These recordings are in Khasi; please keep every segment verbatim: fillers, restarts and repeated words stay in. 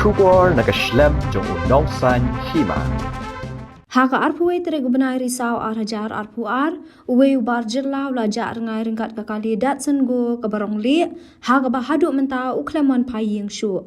Khubor na ka shlem jong u Nongsaiñ Hima. Ha ka arphew wei tarik u bnai Risaw ar hajar arphew ar, uwei u bar jylla u la jah rngai ryngkat ka kali Datsun Go kaba rong lieh, ha kaba haduh mynta u khlem wan phai ïing shuh.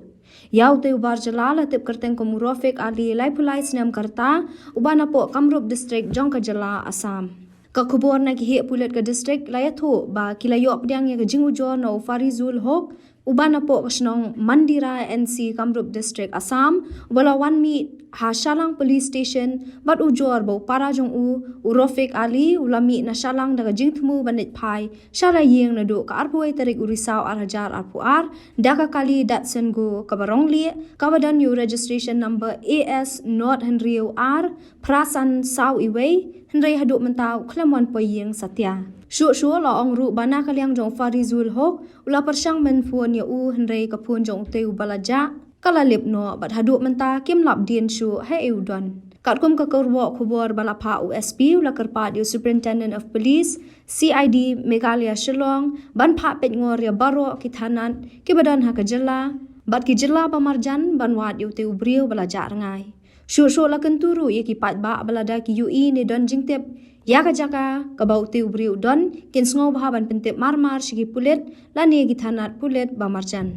Ïa utei u bar jylla la tip kyrteng kum u Rofik Ali, laiphew lai snem ka rta, uba napoh Kamrup District jong ka jylla Assam. Ka khubor na ki heh pulit ka district la ïathuh ba ki la ïoh pdiang ïa ka jingujor na u Farizul Hok, uba napoh ka shnong Mandira N C, Kamrup District, Assam, uba la wan mih ha Shallang Police Station bad ujor ba u para jong u, u Rofik Ali, u la mih na Shallang da ka jingthmu ban leit phai sha la ïing naduh ka arphew wei tarik u Risaw ar hajar arphew ar da ka kali Datsun Go kaba rong lieh, kaba don ïa u registration number A S not hynriew ar phra san saw iwei, hynrei haduh mynta u khlem wan poi ïing satia. Shuh shuh la ong ruh ba na ka liang jong u Farizul Hok, u la pyrshang ban phone ïa u, hynrei ka phone jong utei uba la jah ka la lip noh, bad haduh mynta kim lap dien shuh haei u don. Katkum ka kyrwoh khubor ba la phah, u S P u la kyrpad ïa u Superintendent of Police, C I D, Meghalaya Shillong ban phah peitngor ïa baroh ki thanat kiba don ha ka jylla bad ki jylla ba marjan ban wad ïa utei u briew ba la jah rngai. Shuh shuh la kyntu ruh ïa ki paidbah ba lada ki ïohi ne don jingtip ïa ka jaka kaba utei u briew u don, kin sngewbha ban pyntip mar mar sha ki pulit lane ki thanat pulit ba marjan.